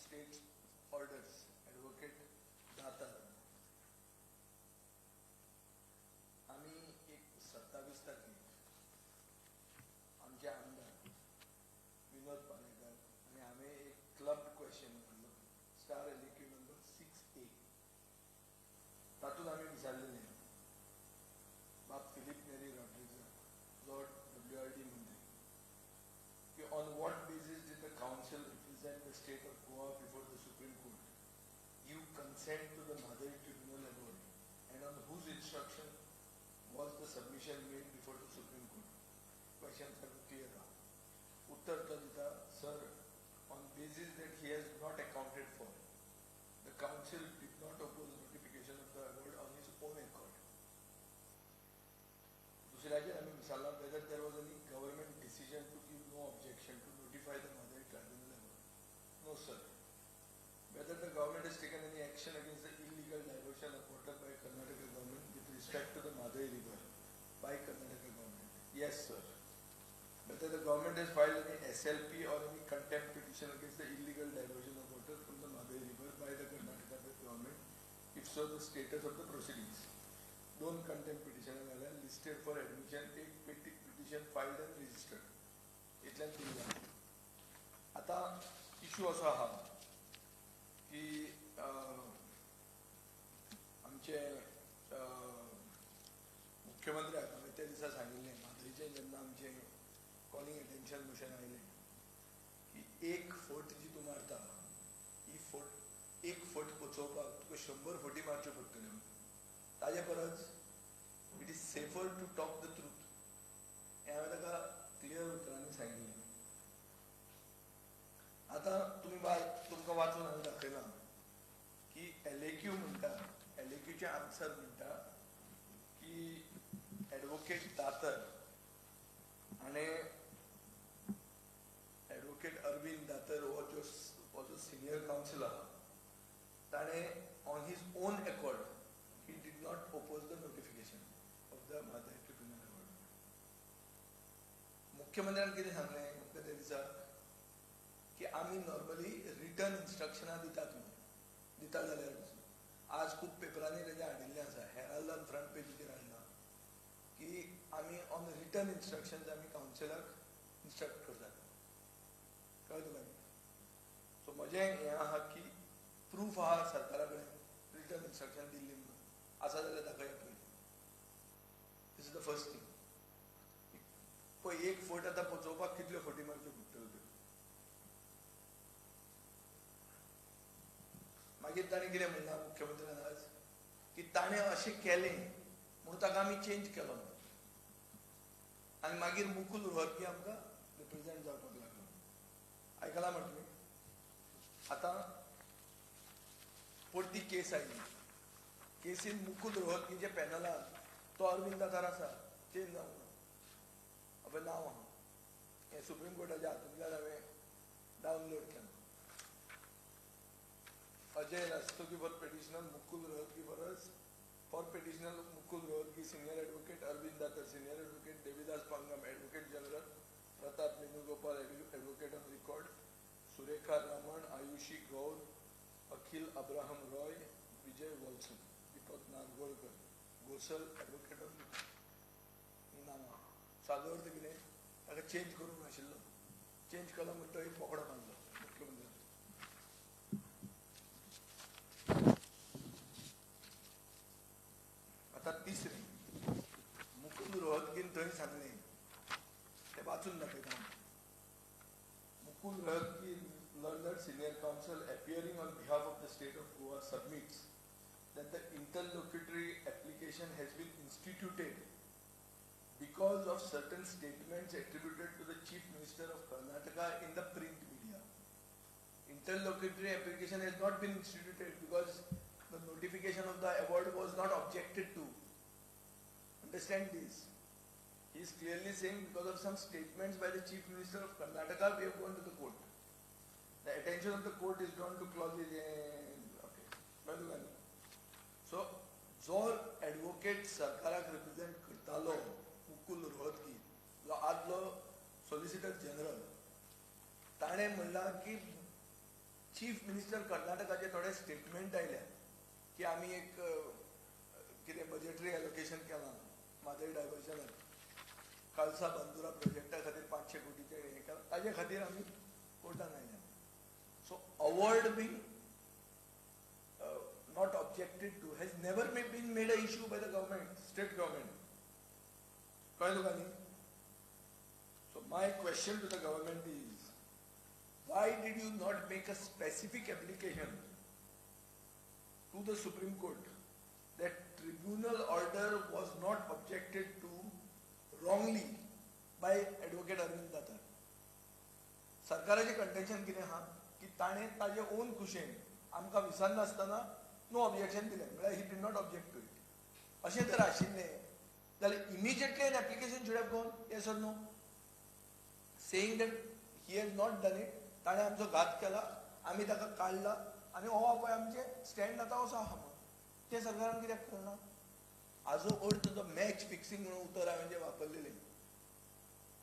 State's orders, Advocate Datar. आमी एक 27 तारखेक आमचे आमदार विनोद पालेकर आनी हांवें एक क्लब क्वेश्चन घाल्लो, star LAQ number 6A. तातूंत आमी विचारलेलें बाब फिलीप नेरी रॉड्रिग्जाक, जो डब्ल्यू आर डी मंत्री, की on what basis did the counsel represent the State of Goa before the Supreme Court give consent to the Mhadei Tribunal award, and on whose instruction was the submission made before the Supreme Court? Question सारको clear आहा. उत्तर तो दिता, sir, on basis that he has not accounted for, the counsel did not oppose notification of the award on his own accord. दुसऱ्याचेर आमी विचारलां, whether there was any government decision to give no objection to notify the Mhadei Tribunal award. No, sir. Whether the government has taken any action against the illegal diversion of water by Karnataka government with respect to the Mhadei River by Karnataka government. Yes, sir. Whether the government has filed any SLP or any contempt petition against the illegal diversion of water from the Mhadei River by the Karnataka government. If so, the status of the proceedings. दोन contempt petition घाल्या listed for admission, एक petition filed and registered. इतल्यान दिली जाता. आतां issue असो आहा की आमचे मुख्यमंत्र्याक हांवें त्या दिसा सांगिल्लें, म्हादयचें जेन्ना आमचें कॉलिंग एटेन्शन मोशन आयलें, की एक फट जी तूं मारता, ही फट एक फट पचोवपाक तुका 100 फटी मारच्यो पडटल्यो. ताजे परस it is safer to talk the truth, हें हांवें ताका क्लियर उतरांनी सांगिल्लें. आतां तुमी तुमकां वाचून हांवें दाखयलां की एलएक्यू म्हणटा, एलएक्यूचें आन्सर म्हणटा की एडवोकेट दातर हाणें, एडवोकेट अरविंद दातर हो जो सिनियर कावन्सिल आहा, ताणें on his own accord he did not oppose the notification of the Mhadei Tribunal award. मुख्यमंत्र्यान कितें सांगलें त्या दिसा की आमी नॉर्मली रिटर्न इन्स्ट्रक्शनां दितात म्हणून, दिता जाल्यार पसून. आज खूब पेपरांनी तेजें हाडिल्लें आसा, हेराल्डान फ्रंट पेजीचेर हाडलां की आमी ऑन रिटर्न इन्स्ट्रक्शन्स आमी कावन्सिलाक इन्स्ट्रक्ट करतात. कळ्ळें तुका? सो म्हजें हें आहा की प्रूफ आहा सरकारा कडेन रिटर्न इन्स्ट्रक्शन दिल्ली म्हणून, आसा जाल्यार दाखया पयलीं. This is the first thing. पळय, एक फट आतां पचोवपाक कितल्यो फटी मारच्यो पडटल्यो त्यो. मागीर ताणें कितें म्हणलां मुख्यमंत्र्यान आज, की ताणें अशें केलें म्हणून ताका आमी चेंज केलो म्हणून, आनी मागीर मुकुल रोहतगी आमकां रिप्रेजेंट जावपाक लागलो. आयकलां मरे तुमी? आतां परती केस आयली. केसीन मुकुल रोहतगीच्या पॅनलान तो अरविंद दातार आसा, चेंज जावंक ना. आपले नांव आहा. हें सुप्रीम कोर्टाच्या हातूंतल्यान हांवें डावनलोड केलां. Ajay Rastogi for petitioner Mukul Rohatgi, for us, for petitioner Mukul Rohatgi, Senior Advocate Arvind Datar, Senior Advocate Devidas Pangam, Advocate General Pratap Venugopal, Advocate on record Surekha Raman, Ayushi Gaur, Akhil Abraham Roy, Vijay Walson, Deepak Nagolkar, Gosal, Advocate on record. नांवां सादो अर्थ कितें, ताका change करूंक नाशिल्लो. Change केलो म्हणून तो एक बोकडो मारलो मुख्यमंत्र्यान. आतां तिसरें, मुकुल रोहतगीन थंय सांगलें, तें वाचून दाखयता. Mukul Rohatgi, learned senior counsel appearing on behalf of the State of Goa, submits that the interlocutory application has been instituted because of certain statements attributed to the Chief Minister of Karnataka in the print media. Interlocutory application has not been instituted because the notification of the award was not objected to. Understand this. He is clearly saying because of some statements by the Chief Minister of Karnataka, we have gone to the court. The attention of the court is drawn to clauses. Okay. So, जो advocate सरकाराक represent करतालो मुकुल रोहतगी, जो आदलो solicitor general, ताणें म्हणलां की chief chief minister कर्नाटकाचे थोडे स्टेटमेंट आयल्या की आमी एक कितें बजेटरी एलोकेशन केलां म्हादय डायवर्जनाक, खालसा बंदुरा प्रोजेक्टा खातीर 500 कोटीचें हें केलां, ताजे खातीर आमी कोर्टान आयल्या. So award being not objected to has never been made a issue by the government, state government. कळ्ळें तुका न्ही? So my question to the government is, why did you not make a specific application to the Supreme Court that tribunal order was not objected to wrongly by Advocate Arvind Datar? सरकाराचें contention कितें आहा की ताणें ताजे own खुशेन आमकां विसरनासतना no objection दिलें, म्हळ्यार he did not object to it. अशें जर आशिल्लें जाल्यार immediately an application should have gone, yes or no, saying that he has not done it, ताणें आमचो घात केला, आमी ताका काडला आनी हो पळय आमचें स्टँड आतां असो आहा म्हणून. तें सरकारान कित्याक करना? हाजो अर्थ जो मॅच फिक्सिंग म्हणून उतर हांवें जें वापरलेलें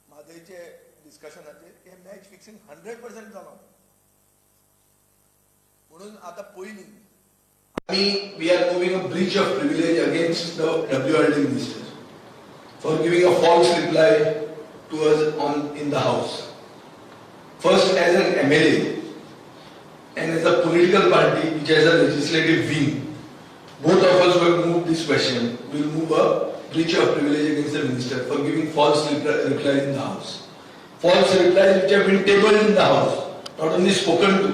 म्हादयचे डिस्कशनाचेर, हें मॅच फिक्सिंग 100% जालां. म्हणून आतां पयलीं आमी we are moving a breach of privilege against the WRD minister for giving a false reply to us on in the house. First, as an MLA and as a political party which has a legislative wing, both of us will move this question, will move a breach of privilege against the minister for giving false replies in the house. False replies which have been tabled in the house, not only spoken to.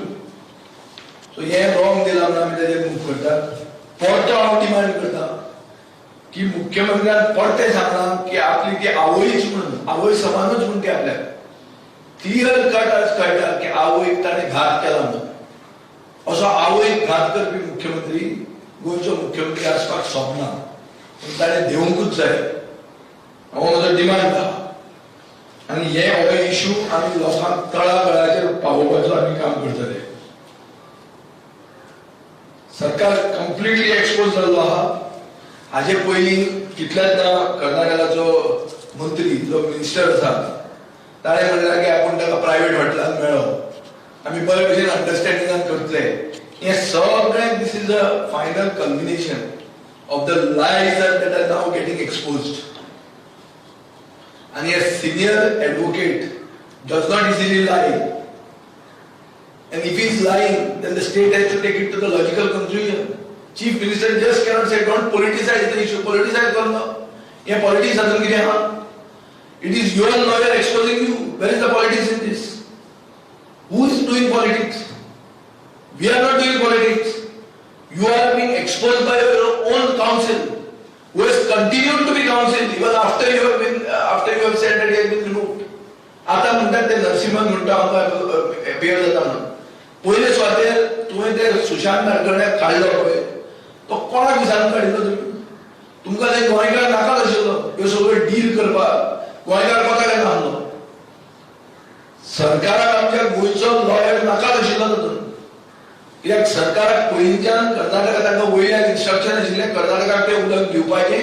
So हे wrong दिला म्हणून आमी ताजेर move करता. परतो हांव demand करता की मुख्यमंत्र्यान परतें सांगलां की आपली ती आवयच म्हणून, आवय समानूच म्हूण ती आपल्याक क्लियर कट आज कळटा की आवयक ताणें घात केला म्हणून. असो आवयक घात करपी मुख्यमंत्री गोंयचो मुख्यमंत्री आसपाक सोबना, पूण ताणें देवंकूच जाय, हो म्हजो डिमांड आहा. आनी हे हो इशू आमी लोकांक तळागाळाचेर पावोवपाचो आमी काम करतले. सरकार कंप्लिटली एक्सपोज जाल्लो आहा. हाजे पयलीं कितल्याच ना कर्नाटकाचो मंत्री जो मिनिस्टर आसा ताणें म्हणलें की आपूण ताका प्रायवेट हॉटेलान मेळ्ळो, आमी बरे भशेन अंडरस्टँडिंगान करतले. हें सगळें this is a final culmination of the lies that are now getting exposed. आनी a senior advocate does not easily lie. And if he is lying, then the state has to take it to the logical conclusion. Chief Minister just cannot say, don't politicize the issue. Politicize करना. हे politics हातून कितें आहा? It is your lawyer exposing you. Where is the politics in this? Who is doing politics? We are not doing politics. You are being exposed by your own counsel, who has continued to be counsel even after you have been, after you have said that he has been removed. आता म्हणटात ते नरसिंहन म्हणटा आमकां appear जाता म्हणून. पयले सुवातेर तुवें ते सुशांत नाडकर्ण्याक काडलो पळय, तो कोणाक विचारून काडिल्लो तुमी? तुमकां ते गोंयकार नाका आशिल्लो ह्यो सगळ्यो डील करपाक. गोंयकार कोता काय नासलो, सरकाराक आमच्या गोंयचो लॉयर नाका आशिल्लो तातूंत. कित्याक सरकाराक पयलींच्यान कर्नाटका तांकां वयल्यान इन्स्ट्रक्शन आशिल्लें कर्नाटकाक तें उदक दिवपाचें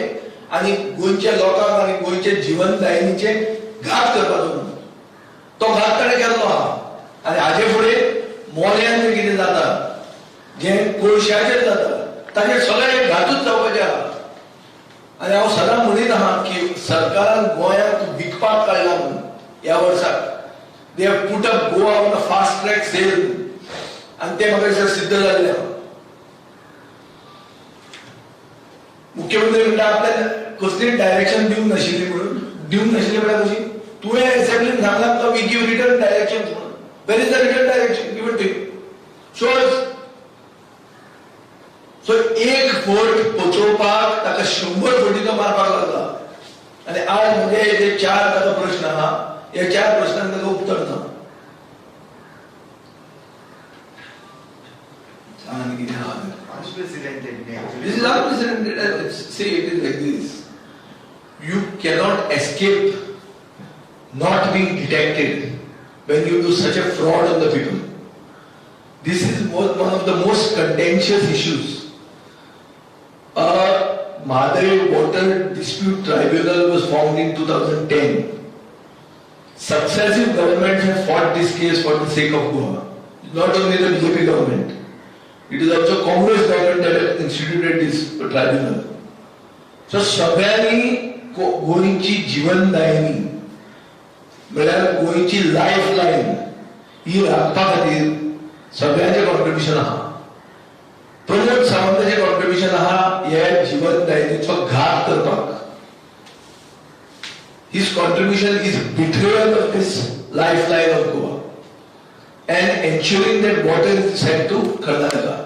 आनी गोंयच्या लोकांक आनी गोंयचे जिवनदायिनीचे घात करपाचो म्हणून. तो घात ताणें केल्लो आहा. आनी हाजे फुडें मोल्यान जें कितें जाता, जें कोळशाचेर जाता, ताचेर सगळें घातूच जावपाचें आहा. आनी हांव सदां म्हणीत आहा की सरकारान गोंयांक विकपाक काडला म्हणून. ह्या वर्साक they have put up Goa on a fast track sale आनी तें म्हाका दिसता सिद्ध जाल्लें आहा. मुख्यमंत्री म्हणटा आपल्याक कसलीच डायरेक्शन दिवंक नाशिल्ली म्हणून. दिवंक नाशिल्ली म्हळ्यार कशी? तुवें असेंब्लीन सांगलां तुका we give return direction म्हणून. Where is the written direction given to you? Show us. So एक फट पचोवपाक ताका 100 फटी तो मारपाक लागला. आनी आज म्हणजे जे 4 ताका प्रश्न आहा, ह्या 4 प्रश्नांक ताका उत्तर ना. सांग कितें आहा. Unprecedented. This is unprecedented. See, it is like this. You cannot escape not being detected when you do such a fraud on the people. This is one of the most contentious issues. A Mhadei Water Dispute Tribunal was formed in 2010. Successive governments have fought this case for the sake of Goa. Not only the BJP government, it is also Congress government that instituted this tribunal. So सगळ्यांनी गोंयची जीवनदायिनी म्हळ्यार गोंयची life line ही राखपा खातीर सगळ्यांचें contribution आहा. Pramod सावंताचें contribution आहा हे जीवनदायिनीचो घात करपाक. His contribution is betrayal of this lifeline of Goa and ensuring that water is sent to Karnataka.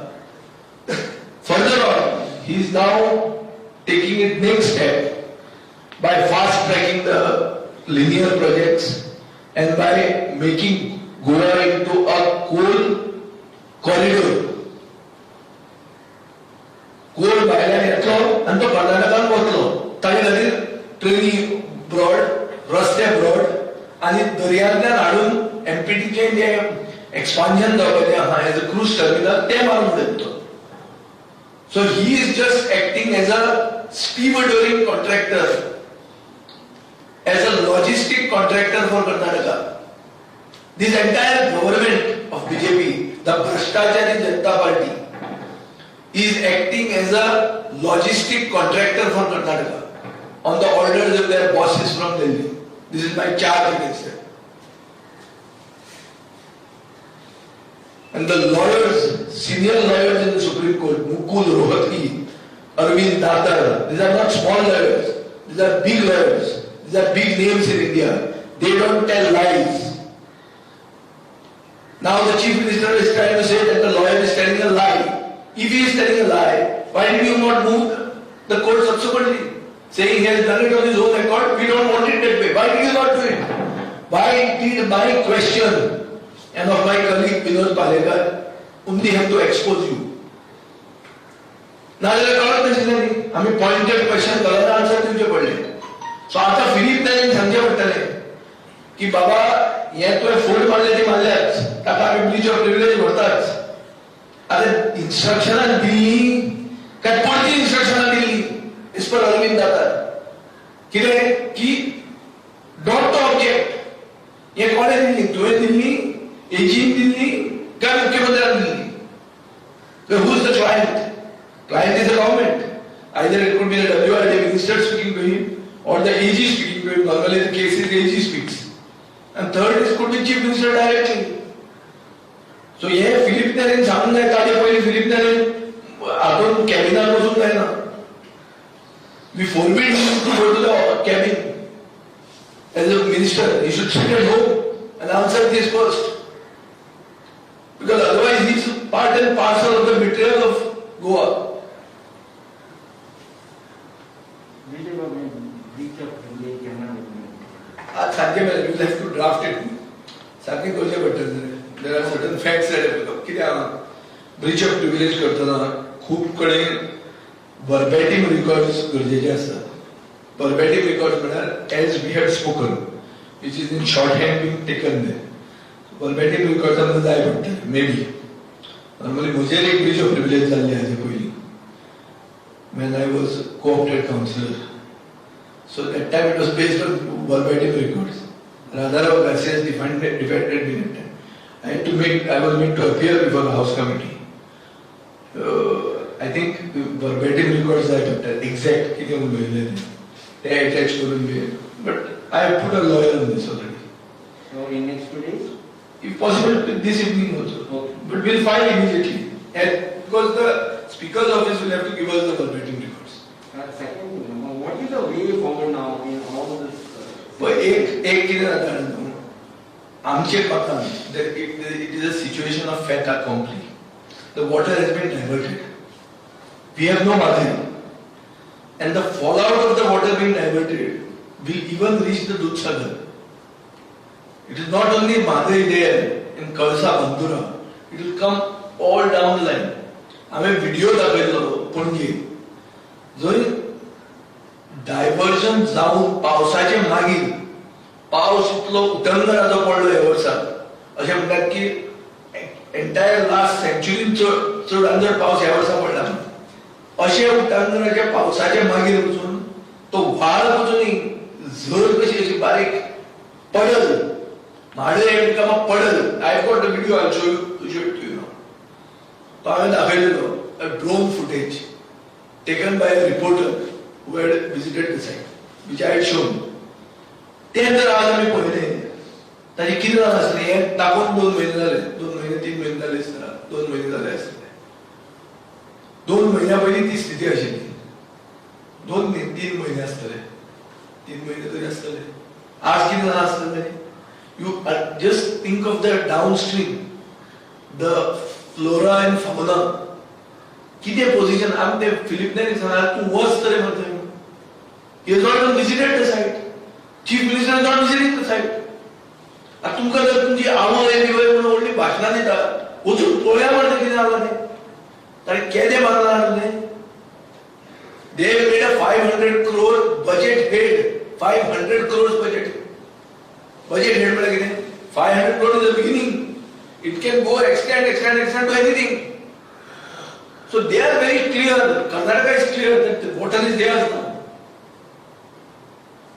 Further on, he is now taking it next step by fast tracking the linear projects and by making Goa into a coal corridor. Coal भायल्यान येतलो आनी तो कर्नाटकान वतलो. ताजे खातीर ट्रेनी broad, रस्ते broad आनी दर्यांतल्यान हाडून एमपीटीचें जे एक्सपान्शन जावपाचें आहा एज अ क्रूज टर्मिनल तें मारून उडयतलो. So he is just acting as a stevedoring contractor, as a logistic contractor for Karnataka. This entire government of BJP, the Bhrashtachari Janata Party, is acting as a logistic contractor for Karnataka on the orders of their bosses from Delhi. This is my charge against them. And the lawyers, senior lawyers in the Supreme Court, Mukul Rohatgi, Arvind Datar, these are not small lawyers, these are big lawyers, these are big names in India. They don't tell lies. Now the Chief Minister is trying to say that the lawyer is telling a lie. If he is telling a lie, why did you not move the court subsequently? Saying he has done it on his own accord, we don't want it that way. Why did you not do it? Why did my question and of my colleague Vinod Palekar only have to expose you? नाजाल्यार कळत नाशिल्लें न्ही. आमी pointed question घालून answer दिवचे पडले. So आतां फिलीप नेरीन सांगचें पडटलें की बाबा हें तुवें फोड मारले ती मारल्याच, ताका आमी ब्रीच ऑफ प्रिविलेज व्हरताच. आतां इन्स्ट्रक्शनां दिल्ली काय परती इन्स्ट्रक्शनां दिल्ली एज पर अरविंद दातार कितें की not to object. हें कोणें दिल्ली? तुवें दिल्ली, एजीन दिल्ली काय मुख्यमंत्र्यान दिल्ली? Who is the client? Client is the government. Either it could be the WRD minister speaking to him or the AG speaking to him. Normally the case is AG speaks. And third is could be Chief Minister directly. So हे फिलीप नेरीन सांगूंक जाय. ताजे पयलीं फिलीप नेरीन हातून कॅबिनान वचूंक जायना. We forbid him to go to the cabin as a minister. He should sit at home and answer this first, because otherwise he is part and parcel of the betrayal of Goa. आज सांजे मेरेन you have to draft it. सारकें करचें पडटलें. There are certain facts that कितें आहा, breach of privilege करतना खूब कडेन वर्बेटीम रिकॉर्ड्स गरजेचे आसतात. वर्बेटीम रिकॉर्ड्स म्हळ्यार as we had spoken, which is in shorthand being taken there. Verbatim records आमकां जाय पडटले मे बी. नॉर्मली म्हजेर एक ब्रीच ऑफ प्रिविलेज जाल्ली हाजे पयलीं when I was co-opted councillor. So that time it was based on verbatim records. Radharao Garcias defended me that time. I was made to appear before the House Committee. I think verbatim records जाय पडटा, exact कितें उलयलें तें attach करून बी. But I have put a lawyer on this already. So in next 2 days? If possible, this evening also. Okay. But we'll file immediately. And because the Speaker's office will have to give us the verbatim records. Second thing, what is the way forward now in all this? पळय, एक एक कितें जाता जाणा तूं, आमचे कोतान it is a situation of fait accompli. The water has been diverted. We have no Mhadei. And the fallout of the water being diverted will even reach the Dudhsagar. It is not only Mhadei there in Kalasa Bandura, it will come all down the line. हांवें video दाखयल्लो Panaji जंय diversion जावन पावसाचे मागीर पावस इतलो उटंगराचो पडलो ह्या वर्सा, अशें म्हणटात की एंटायर लास्ट सेंच्युरीन चड चडान चड पावस ह्या वर्सा पडला. अशे उटंगराच्या पावसाच्या मागीर वचून तो व्हाळ वचून झर कशी अशी बारीक पडल, म्हाडय become a puddle. I got the video, I show you. to show it to you. तो हांवें दाखयलेलो a drone footage taken by a reporter who had visited the site, which I had shown. तें जर आज आमी पळयलें ताजें कितें जालां आसलें हें दाखोवन 2 म्हयने जाले, 2 म्हयने, 3 म्हयने जाले आसतना, 2 म्हयने जाले आसतले. 2 म्हयन्या पयलीं ती स्थिती आशिल्ली. 2 न्ही, 3 म्हयने आसतले, 3 म्हयने तरी आसतले. आज कितें जालां आसतलें? You just think of the downstream, the flora and fauna. कितें पोझिशन. आमी ते फिलीप नेरी सांगला, तूं वच तरी मरे. He has not even visited the site. Chief Minister has not visited the site. आता तुमकां जर तुमची आवय बिवय म्हणून व्हडली भाशणां दिता, वचून पळया मरे कितें जालां तें. ताणें केदें बांदलां आसलें. They made a 500 crore budget head. 500 crores budget. Budget head म्हळ्यार कितें? 500 crore is the beginning. It can go extend, extend, extend to anything. So they are very clear. Karnataka is clear that the water is theirs now.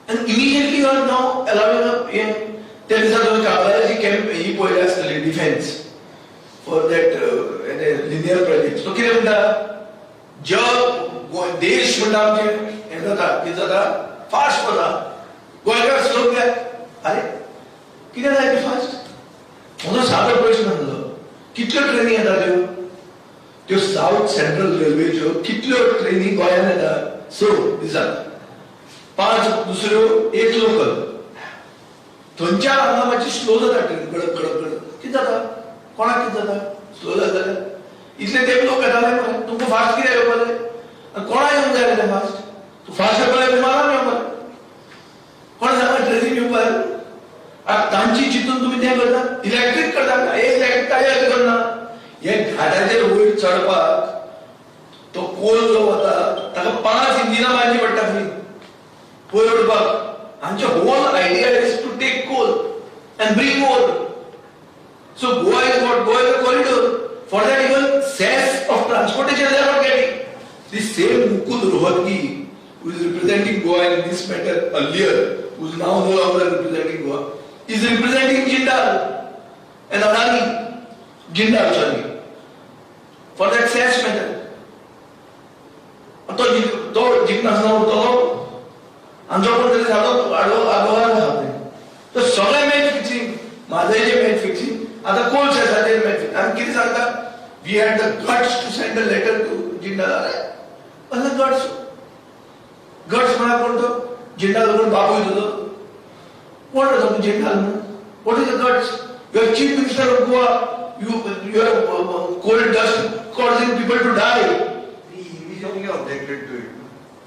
And immediately you are now allowing a त्या दिसा तुमी कागाळाची camp ही पळयली आसतली, defence for that linear project. तो कितें म्हणटा, जग देश म्हणटा आमचे हें जाता, कितें जाता, फास्ट वता, गोंयकार स्लो कित्याक? अरे, कितें जाय ते फास्ट? म्हजो सादो प्रश्न आसलो, कितल्यो ट्रेनी येता त्यो? त्यो साऊथ सेंट्रल रेल्वेच्यो कितल्यो ट्रेनी गोंयांत येता? स दिसाक पांच, दुसऱ्यो एक लोकल. थंयच्या हांगा मातशी स्लो जाता ट्रेन, गडक गडक गडक. कितें जाता कोणाक? कितें जाता स्लो जाता जाल्यार? इतले तेंप लोक येताले मरे, तुमकां फास्ट कित्याक येवपाक जाय आनी कोणाक येवंक जाय रे ते फास्ट? तूं फास्ट येवपाक जाय, विमानान येवपाक जाय. कोण सांगला ट्रेनीन येवपाक? आतां तांची चिंतून तुमी तें करता, इलेक्ट्रीक करता. हे इलेक्ट्रीक काय करना, हे घाटाचेर वयर चडपाक तो कोल जो वता ताका पांच इंजिनां बांदची पडटा खंय वयर उडपाक. आमचे whole idea is to take coal and bring coal. So Goa is what? Goa is a corridor. For that, even cess of transportation they are not getting. The same Mukul Rohatgi, who is representing Goa in this matter earlier, who is now no longer representing Goa, is representing Jindal and Adani. Jindal, sorry. For that cess matter. तो जिखनासतना उरतलो? आमचो कोण तरी सादो आडवो आडवार आसा ते. तर सगळे मॅच फिक्सिंग, म्हादयचे मॅच फिक्सिंग, आतां कोल सेसाचेर मॅच फिक्सिंग. आनी कितें सांगता? We had the guts to send a letter to Jindal. अरे, कसले गट्स? गट्स म्हळ्यार कोण तो जिंदाल? कोण बापूय तुजो? कोण रे तो जिंदाल म्हणून? What is the guts? You are Chief Minister of Goa. You are coal dust causing people to die. He immediately objected to it.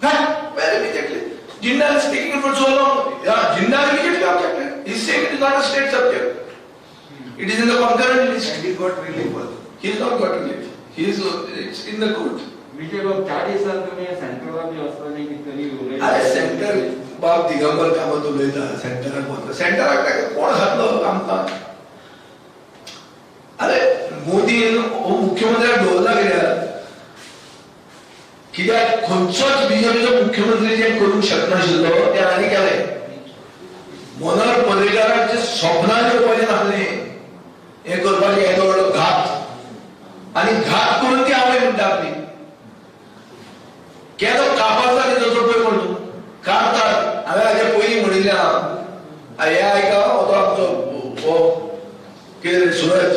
Huh? Where immediately? Jindal is taking it for so long. Yeah, Jindal immediately objected. He said it is not a state subject. It is in the concurrent list. And he got relief also. He has not got relief. He is, it's in the court. Vijay बाब, 4 दिसान तुमी सेंट्रलाक बी वचपाचें कितें तरी उलयता. अरे, centre बाब दिगंबर कामत उलयता, सेंटराक वता. सेंटराक ताका कोण घातलो आमकां? अरे, मोदीन हो मुख्यमंत्र्याक दवरला कित्याक? कित्याक खंयचोच बीजेपीचो मुख्यमंत्री जें करूंक शकनाशिल्लो तें हांणी केलें. मनोहर पर्रीकाराचे स्वप्नां येवपाचें नासलें हें करपाचें. येदो व्हडलो घात, आनी घात करून ती आवय म्हणटा आपली. केदो कापाचा तिचो पळय म्हणून काडतात. हांवें हाजे पयलीं म्हणिल्लें आहा, हे आयका, हो तो आमचो हो कितें सुरज.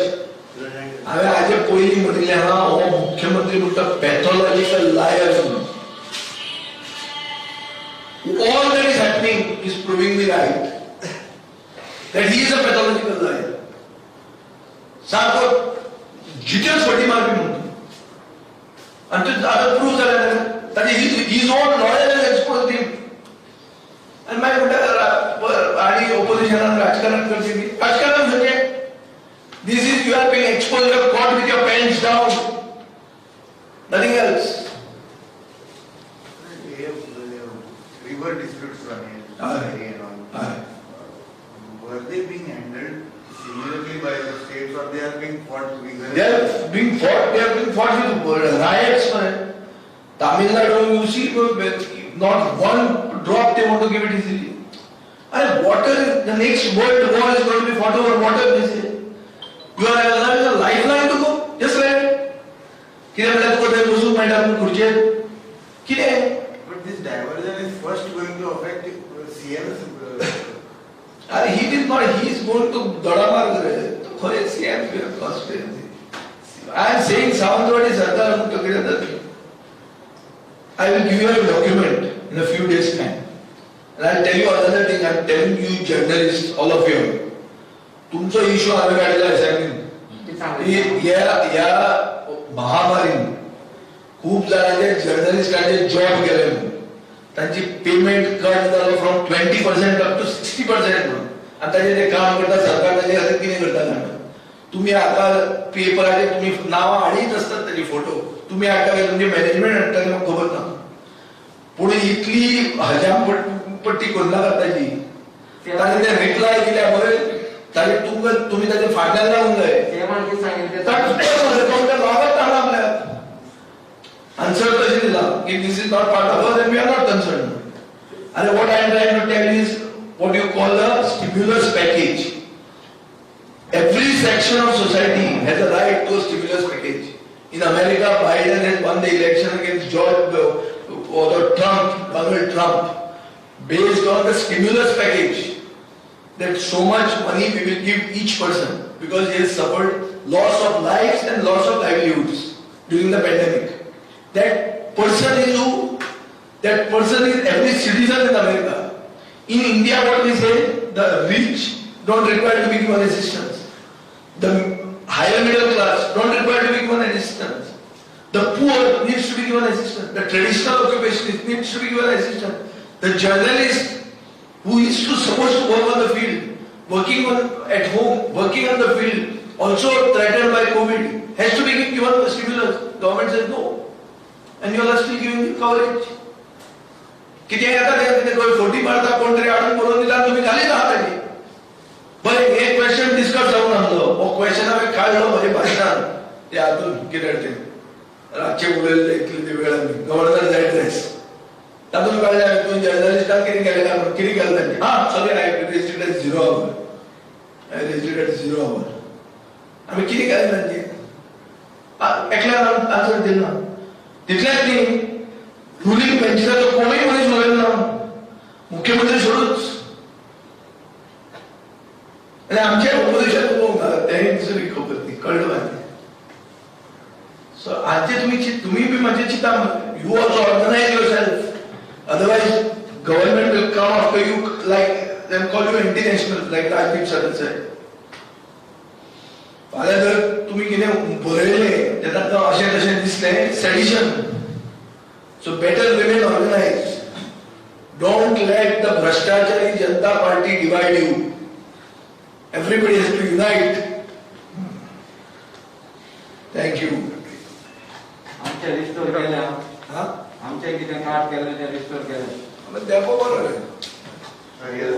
हांवें हाजे पयलीं म्हणिल्लें आहा, हो मुख्यमंत्री म्हणटा पॅथॉलॉजिकल लायर म्हणून. All that is happening is proving me right that he is a pathological liar. सारको जितेच फटी मारपी म्हणून. आनी ते आतां प्रूव जालें ताचे. His own lawyer has exposed him. आनी मागीर म्हणटा आनी ओपोजिशनान राजकारण करचें बी. राजकारण म्हणजे this is, you are being exposed, you are caught with your pants down, nothing else. Hey river disputes on Aye. And all. Aye. Were they being handled similarly by the states or they are being fought vigorously? They are being fought, they are being fought with riots, man. Tamil Nadu, you see, not one drop they want to give it easily. And water, the next world war is going to be fought over water, they say. You are allowing a lifeline to go, just let. कितें म्हणल्यार तुका थंय बसूंक मेळटा खुर्चेर कितें? But this diversion is first going to affect CM's. अरे, he is not, he is going to Dodamarg रे. तो खंय CM constituency? I am saying Sawantwadi सरकार म्हणतो कितें जाता. I will give you a document in a few days' time. And I'll tell you another thing, I'm telling you journalists, all of you. तुमचो issue हांवें काडला असेंब्लीन. ह्या ह्या महामारीन खूब जाणांचे जर्नलिस्टांचे जॉब गेले म्हणून तांची पेमेंट कट जालो from 20% up to 60% म्हणून. आनी ताजेर ते काम करता. सरकार ताजे खातीर कितें करता जाणा? तुम्ही आता पेपराचेर तुम्ही नावां हाडीत आसतात, ताजे फोटो तुम्ही हाडटा काय तुमचे मॅनेजमेंट हाडटा ते म्हाका खबर ना, पूण इतली हजाम पट्टी करनाका ताजी. ताणें ते रिप्लाय दिल्या पळय, ताजे तुमकां तुमी ताजे फाटल्यान रावूंक जाय. सीएमान कितें सांगितलें? तुमकां लागत ना आपल्याक. आन्सर कशें दिला की this is not part of us and we are not concerned. आनी what I am trying to tell is what you call a stimulus package. Every section of society has a right to a stimulus package. In America, Biden has won the election against George or the Trump, Donald Trump, based on the stimulus package. That so much money we will give each person because he has suffered loss of lives and loss of livelihoods during the pandemic. That person is who? That person is every citizen in America. In India, what we say, the rich don't require to be given assistance. The higher middle class don't require to be given assistance. The poor needs to be given assistance. The traditional occupation needs to be given assistance. The journalist who is to supposed to work on the field, working on at home, working on the field, also threatened by COVID, has to be given stimulus. Government says no. And you all are still giving the coverage. कितें येता तें कितें खंय forty मारता, कोण तरी हाडून बरोवन दिला, तुमी घालीत आहा ताजी. बरें, हे क्वेश्चन डिस्कस जावन आसलो. हो क्वेश्चन हांवें काडलो म्हज्या भाशणान ते हातून कितें तें रातचे उलयल्ले इतले ते वेळान गव्हर्नर ऍड्रेस तातूंत काडले हांवें. तुवें जर्नलिस्टान कितें केलें काय म्हणून कितें केलें तांचें? हा, sorry, I raised it at zero hour. I raised it at zero hour. आमी कितें केलें तांचें? एकल्यान आन्सर दिलो ना. तितलेंच न्ही, रुलींग बेंचीचो कोणूय मनीस उलयलो ना, मुख्यमंत्री सोडूच. आनी आमचे ऑपोजिशन उलोवंक ना, तेंय दुसरी खबर ती कळ्ळें मागीर. सो आजचे तुमी तुमी बी मातशें चिंता. You also organize yourself, otherwise government will come after you like then call you anti national like Rajdeep Sardesai. फाल्यां जर तुमी कितें बरयलें तें तांकां अशें तशें दिसलें, sedition. So better remain organized. Don't let the भ्रष्टाचारी Janata Party divide you. Everybody has to unite. Thank you. आमचे रिस्टोर केल्या. हा. आमचे कितें कार्ड केलें तें रिस्टोर केलें. देखो बरो रे. Yes.